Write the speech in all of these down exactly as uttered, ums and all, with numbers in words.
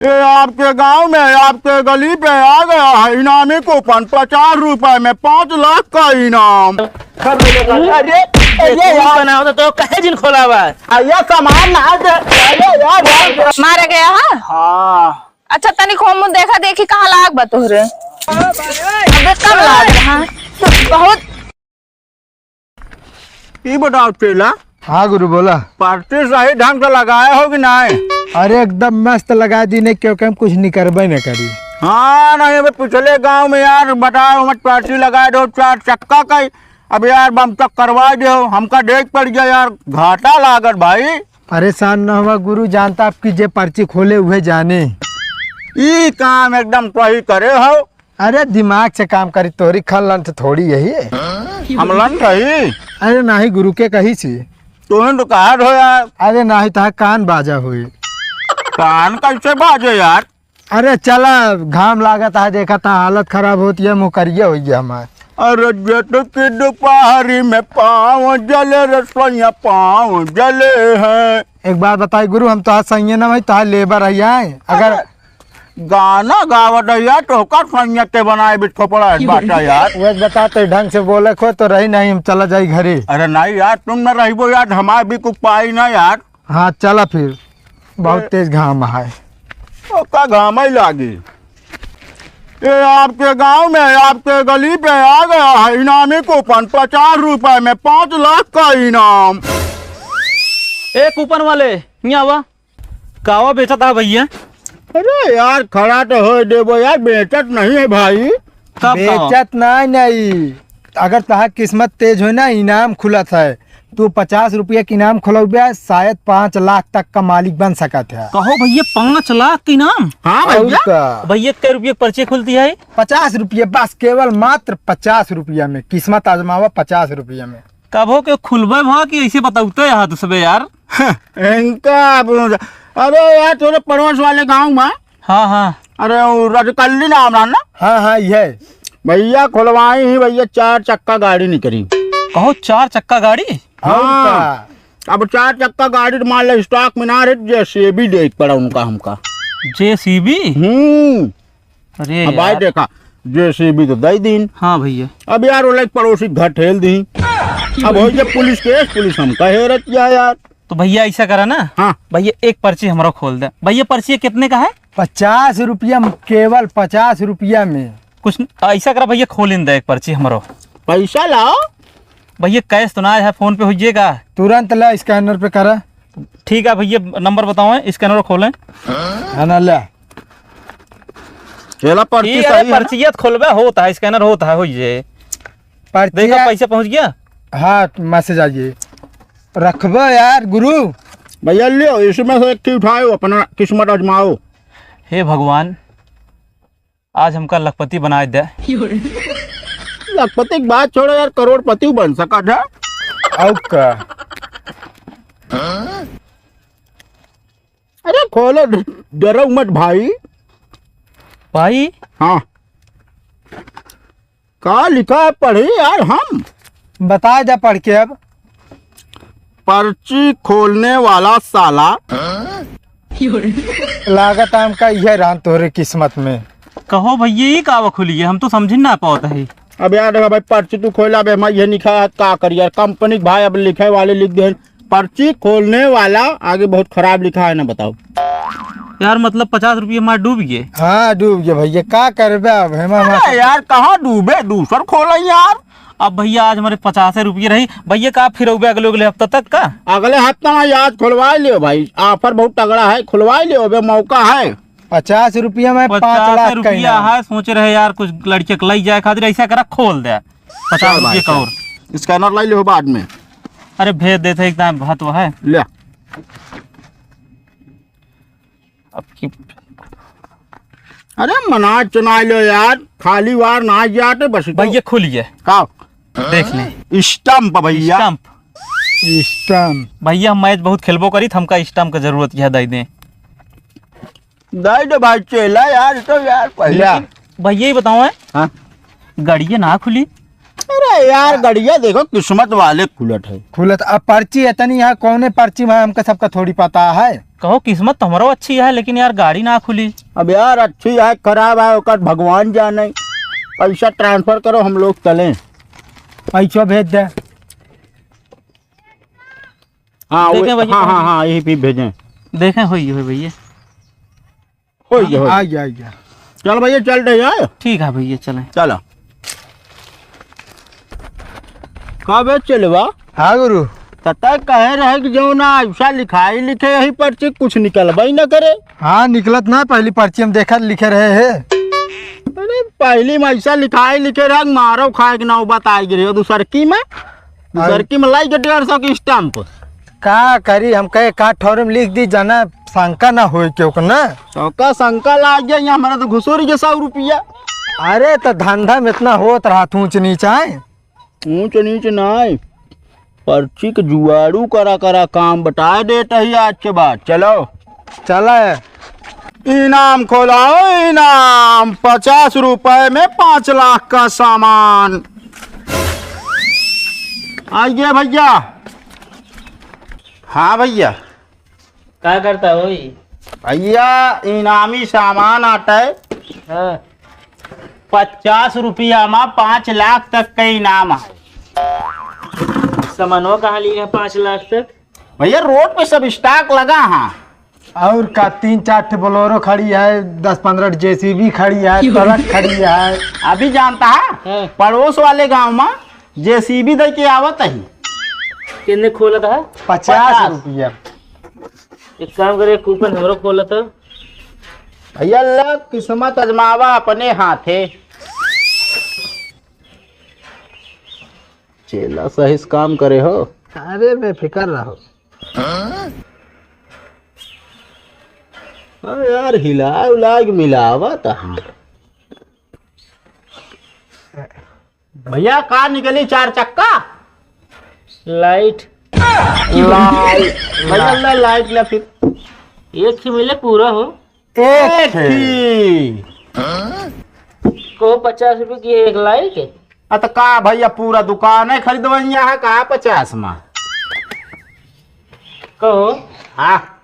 ये आपके गांव में, आपके गली पे आ गया है इनामी कूपन, पचास रुपए में पाँच लाख का इनाम। अरे, अरे ये यार। बनाओ तो, तो कहे जिन खोला हुआ है। आ, ये सामान ना दे, अरे यार, यार। मारा गया है? हाँ। अच्छा, तनिक हो मुँह देखा देखी कहाँ लाग बा तोहरे? अबे कब लाग बा, हाँ? बहुत। ई बताओ चेला। हाँ गुरु, बोला। पर्ची सही ढंग से लगाए हो कि नाहीं? अरे एकदम मस्त लगा दी ने, क्योंकि हम कुछ निकरबे न करी। हाँ, नहीं, अबे पिछले गांव में यार बताओ, मत पर्ची लगा दो चार चक्का का, अब यार बम तक करवा दो, हमका देख पड़ गया यार, घाटा लागत भाई। परेशान न हुआ गुरु, जानता आपकी जे पर्ची खोले उहे जाने। ई काम एकदम सही करे हो। अरे दिमाग से काम करी, तोरी खान लंठ थोड़ी यही। हम लंठ हई? अरे नाही गुरु, के कही सी? तुहें तो कहा हो यार। अरे नाही, तहा कान बाजा होई। कान कैसे बाजे यार? अरे चला, घाम लागत है, देखा था हालत खराब होती है, मुँह करिए होई है हमार। अरे जेठ की दोपहरी में पाँव जले रे सैया, पाँव जले हैं। एक बात बताई गुरु, हम तो आज सैया ना भाई, तो लेबर है आए। अगर गाना गावत है यार, तो ओकर सैया के बनाए भी थोपड़ा है बाटा यार। वह बता तो ढंग से बोले को तो रही नहीं, हम चला जाई घरे। अरे नहीं यार, तुम न रहिबो यार, हमार भी कुछ पाई ना यार। हाँ चला फिर, बहुत ए- तेज घाम है। तो का घाम ही लागी। ये आपके गांव में, आपके गली पे आ गया है इनामी कूपन, पचास रुपए में पाँच लाख का इनाम। ए कूपन वाले, यहाँ आवा। कावा बेचत है भैया? अरे यार, खड़ा तो हो देबो यार, बेचत नहीं है भाई। कब कावा? बेचत नहीं, नहीं। अगर तहार किस्मत तेज हो ना, इनाम खुलत है। तू पचास रुपया के इनाम खोलौबे, शायद पाँच लाख तक का मालिक बन सकत है। कहो भैया, पाँच लाख के इनाम? हाँ और भैया। का? भैया, कै रुपया के पर्ची खुलती है? पचास रुपया बस, केवल मात्र पचास रुपया में। किस्मत आजमावा पचास रुपया में। कब हो के खुलबे भा कि ऐसे बताउते यहाँ तो सबे यार? इनका अब, अरे यार, तोरे पड़ोस वाले गाँव में। हाँ, हाँ। अरे, वो रजकल्ली नाम रहा ना? हाँ, हाँ, ये। भैया, खुलवाई ही भैया, चार चक्का गाड़ी निकली। कहो, चार चक्का गाड़ी? हाँ। हाँ। अब चार चक्का गाड़ी तो मान लो stock में ना रहे, JCB देख पड़ा उनका, हमका। JCB? हम्म। अरे अब भाई यार। देखा, JCB तो दे दीन। हाँ भैया। अब यार, वो लाइक पड़ोसी घर ठेल दी। अब हो गया पुलिस केस, पुलिस हमका हेरत या यार। तो भैया, ऐसा करा ना। हाँ। भैया, एक पर्ची हमरा खोल दे। भैया, पर्ची कितने का है? पचास रुपया में, केवल पचास रुपया में। कुछ न-, ऐसा करा भैया, खोल इन दे एक पर्ची हमरो। पैसा लाओ। भैया, cash तो ना है, phone पे हो जाएगा। तुरंत ला, scanner पे करा। ठीक है भैया, number बताओ, scanner खोलें। हाँ ना, ला। चला, पर्ची ठीक है, सही है ना? पर्चिया तो खोलबे होता है, scanner होता है, हो ये। पर्चिया देखा, पैसा पहुँच गया? हाँ, message आ गई। रखबा यार गुरु। भैया लियो, इसमें से एक ठे उठाओ, अपना किस्मत आजमाओ। हे भगवान, आज हमका लखपति बनाए दे। लखपति की बात छोड़ो यार, करोड़पति बन सका था। और का? अरे खोलो, ड-, डरो मत भाई। भाई? हाँ। का लिखा है, पढ़ी यार हम। बता दे पढ़ के अब। पर्ची खोलने वाला साला। लागत हमका इहे रहन तोहरे किस्मत में। कहो भैया, ई कावा खुली है? हम तो समझ ना पावत है। अब यार देखा भाई, पर्ची तू खोला बे, मैं ये लिखा है, का करी यार, कंपनी के भाई अब लिखे वाले लिख दे, पर्ची खोलने वाला, आगे बहुत खराब लिखा है ना, बताओ। यार, मतलब, पचास रुपये हमारे डूब गए। हाँ, डूब गए भैया, का करबे अब, हेमा, हेमा। अरे यार, कहाँ डूबे, दूसर खोला यार। अब भैया, आज हमारे पचासे रुपये रही। भैया, का फिरौबे अगले, अगले हफ्ता तक का? अगले हफ्ता में आज खुलवा लियो भाई, offer बहुत तगड़ा है, खुलवा लियो, अबे मौका है। पचास रुपया में पाँच लाख का पचास रुपया इनाम। है, सोच रहे यार, कुछ लड़के के लई जाए खातिर, ऐसा करा, खोल दे। पचास चल भाई, रुपये का चल। और। Scanner लाई लियो बाद में। अरे भेज देते, एकदम बहुत वो है। ले। अब की अरे मना चुना लो यार, खाली वार ना जाते बस तो। भैया खुलिए। का? देख लें। Stamp भैया। Stamp। Stamp। भैया हम match बहुत खेलबो करी, तो हमका stamp का जरूरत है, दे दें। दे दो भाई चेला यार, तो यार पहले। भैया ही बताओ है। हाँ। गड़िए ना खुली। अरे यार, गड़िया देखो, किस्मत वाले खुलत है। खुलत, अब पर्ची इतनी है, कौने पर्ची में हमका सबका थोड़ी पता है। कहो, किस्मत तो हमरो अच्छी है, लेकिन यार, गाड़ी ना खुली। अब यार, अच्छी है, खराब है, ओकर भगवान जाने। पैसा transfer करो, हम लोग चलें। पैसा भेज दे। हाँ, देखें वो, भैया, हाँ, हाँ, हाँ, यही पे भेजें। देखें, होई, होई भैया। होई, होई। आ गया, आ गया। चल भैया, चल रहे हैं। ठीक है भैया, चलें। चलो। का बे चलवा? हाँ गुरु। तता कहे रहे कि जो ना ऐसा लिखाई लिखे यही पर्ची कुछ निकलबा ही ना करे। हाँ, निकलत ना, पहली पर्ची हम देखत लिखे रहे हैं। अरे, पहली में ऐसा लिखाई लिखे रहे, मारो खाए के नौबत आई गिरी हो दूसर की में। दूसर की में लाई के डेढ़ सौ की stamp। का करी, हम कहे का ठौरे में लिख दी, जाना शंका ना होए केहू के ना। तो का शंका लाग गया, यहाँ हमारा तो घुसोरी के सौ रुपया। अरे, तो धंधा में इतना होत रहा, ऊंच नीच आए। ऊंच नीच ना आए, पर्ची के जुआड़ू करा करा काम बता देत ही आज के बाद। चलो। चला है। इनाम खोलाओ, इनाम, पचास रुपए में पाँच लाख का सामान। आइए भैया। हाँ भैया। का करता हो ई? भैया, इनामी सामान आता है। हाँ। पचास रुपया में पाँच लाख तक का इनाम है। सामानो कहाँ लिए है पाँच लाख तक? भैया, रोड पे सब stock लगा है। और का, तीन चार ठे Bolero खड़ी है, दस पन्द्रह ठे JCB खड़ी है, truck खड़ी है। अभी जानता है, हाँ। पड़ोस वाले गांव में JCB दे के आवत ही। कितने खोलत है? पचास रुपया। एक काम करे, coupon हमरो खोलत है। भैया, ला किस्मत आजमावा अपने हाथे। चेला सही से काम करे हो। अरे, बेफिकर रहो। हाँ यार, हिला उला के मिलावा तहाँ। भैया, का निकली चार चक्का? Light। Light। भैया, ला light ला फिर। एक ही मिले पूरा हो। एक एक ही। ही। को पचास रुपए की एक light? अ, तो का भैया, पूरा दुकान है खरीदवैया है का पचास में? कहो। हाँ।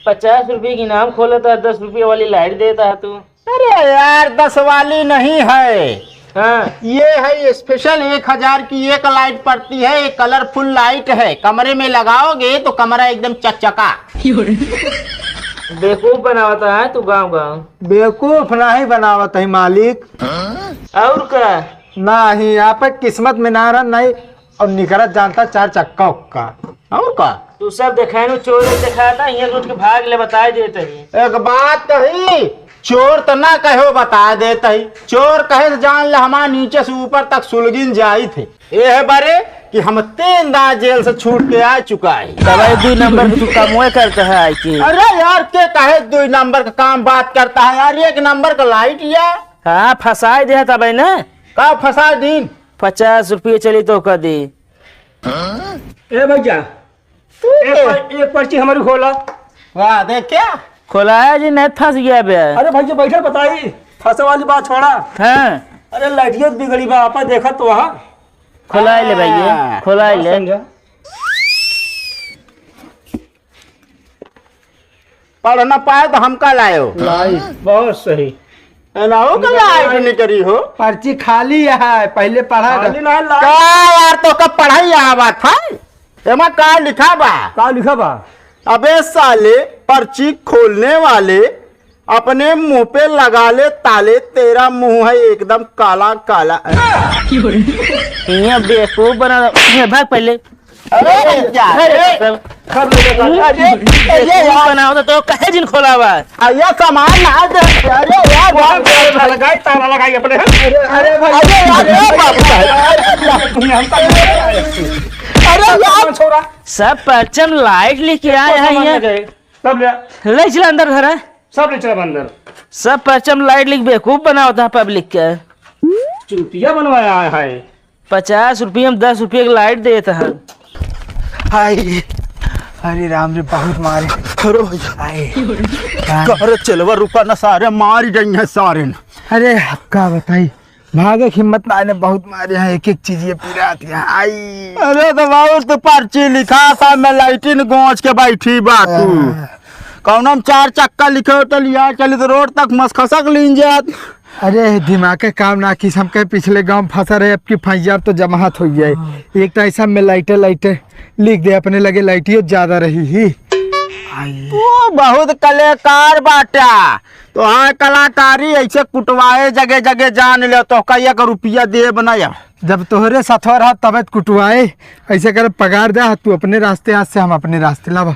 पचास रुपए की इनाम खोलता है, दस रुपए वाली light देता है तू। अरे यार, दस वाली नहीं है। हाँ। ये है special, एक हजार की एक light पड़ती है, एक colourful light है, कमरे में लगाओगे तो कमरा एकदम चकचका। बेवकूफ बनावता है तू गाँव गाँव। बेवकूफ नहीं बनावत है मालिक। और का? नहीं, आप किस्मत में ना रह नहीं। और निकरत जानता चार चक्का उक्का। और का? तू सब देखाए नु चोर देखाता, हियां लूट के भाग ले, बताए देत ही। एक बात कही, चोर त ना कहो, बताए देत ही। चोर कहे से जान ले, हमार नीचे से ऊपर तक सुलगिन जाई थे। ये है बरे कि हम तीन दांत जेल से छूट के आ चुका है। तब ये दुई नंबर के तू कमवे करता है आई के। अरे यार, के कहे दुई नंबर का काम बात करता है यार, एक नंबर का light या। हाँ, फंसाए दे तब है ना। का फंसा दीन? पचास रुपये चली तो कर दी। ए भैया, तू एक के? पर-, एक पर्ची हमारी खोला। वाह, देख क्या? खोलाया जी, नहीं फंस गया बे। अरे भैया, बैठे बताई, फंसे वाली बात छोड़ा। हाँ। अरे, लाइटिया तो बिगड़ी बा, आपा देखा तो वहाँ। खोलाए ले भैया, हाँ। खोलाए ले। समझा? पढ़ ना पाए तो हमका लायो। लाइट, बहुत सही। ए ना हो के लाइट निकरी हो। पर्ची खाली है, पहले पढ़ा खाली कर। ना है, लाइट। का यार, तो का पढ़ाई यहाँ बात है? एमा का लिखा बा? का लिखा बा? अबे साले, पर्ची खोलने वाले, अपने मुंह पे लगा ले ताले, तेरा मुंह है एकदम काला काला। ये बेवकूफ बना, भाग पहले। अरे भैया, अरे, अरे, सब, सब लोग अरे, अरे, अरे, अरे, यार। बनाओ तो, तो कहे जिन खोला हुआ है। अरे, सामान ना दे, अरे, यार, बहुत जोर से लगाई, ताला लगाई अपने। अरे, अरे, भाई। अरे, यार, अरे, बाप रे। अरे, यार। छोरा। सब परचम लाइट लेके आए हैं सामान यहाँ। ले गए। सब ले। ले चला अंदर धरा। सब ले चला अंदर। सब परचम लाइट लेके बेवकूफ बनावत है पब्लिक के। चूतिया बनवाया है। पचास रुपये में दस रुपये की लाइट देत हन। हाय, अरे राम रे, बहुत मारे। अरे भैया। हाय। का रे चेलवा, रुका ना सारे, मारी गई है सारे न। अरे, अब का बताई, भागे के हिम्मत ना, इन्हें बहुत मारे हैं, एक एक चीज ये पिरात है। आई। अरे तो बाबू, तू पर्ची लिखा सा, मैं लाइटिन गोंच के बैठी बा तू। हाँ। कौनो में चार चक्का लिखे हो तो लिया चली तो रोड तक मसखसक लीन जात। अरे दिमाग के काम ना किस, हम कहे पिछले गांव फंसा रहे, अब की फंस जाब तो जमात हो जाए। हाँ। एक तो ऐसा में लाइटे लाइटे लिख दे, अपने लगे लाइटियो ज्यादा रही ही। आई। तू बहुत कलाकार बाटा। तो हाँ, कलाकारी ऐसे कुटवाए जगे जगे जान ले, तो का एक रुपया देब ना अब। जब तोहरे साथ रहा तब कुटवाए, ऐसे करे पगार दे, तू अपने रास्ते, आज से हम अपने रास्ते। लावा।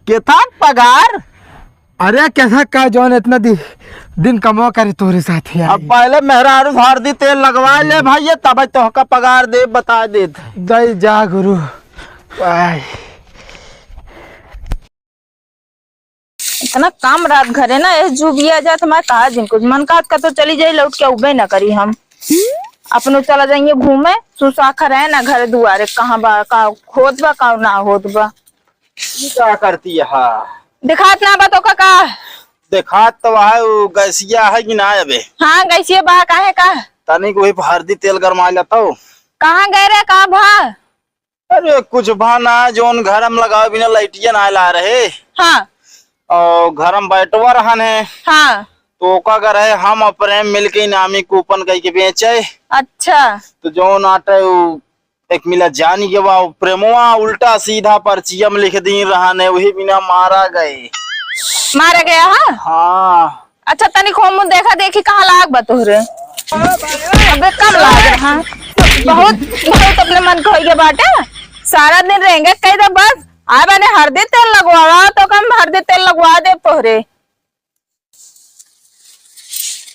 केथा पगार? अरे केथा का, जौन इतना दि-, दिन कमवा करे तोहरे साथ यार। अब पहले मेहरारू हरदी तेल लगवा ले भाई, तब तोहका पगार दे, बता दे। जय जा गुरु। आय। इतना काम रात घरे ना, एह जुबिया जात, मैं कहा जिनको मन कहत का तो चली जाई, लौट के उबे ना करी हम। अपनो चला जाइए घूमे, सुसाखा रहे ना घर दुआरे, कहाँ बा, का होत बा, का ना होत बा। ई का करती है? दिखात ना बा तो का, का? दिखात तो है, वो गैसिया है कि ना अबे? हाँ, गैसिया बा, काहे का? तनिक वही हरदी तेल गरमा लेता हो। कहाँ गए रहे, का भा? अरे कुछ भा ना, जोन घर में लगावे बिना लाइटिया ना ला रहे। हाँ। और घर में बैठवा रहन है। हाँ। तो ओका घर है, हम और प्रेम मिलके इनामी कूपन कई के बेचे। अच्छा। तो जोन आटे उ एक मिला जानी के बा, प्रेमवा उल्टा सीधा पर्चिया में लिख दी रहन है, वही बिना मारा गए। मारा गया है? हाँ। अच्छा, तनी खोम मुँह देखा देखी कहाँ लाग बा तोहरे। अबे कम लाग रहा। बहुत, बहुत अपने मन खोई के बाटे। सारा दिन रहेंगे कह दे बस। आए बने हरदी तेल लगवावा तो कम हरदी तेल लगवा दे तोहरे।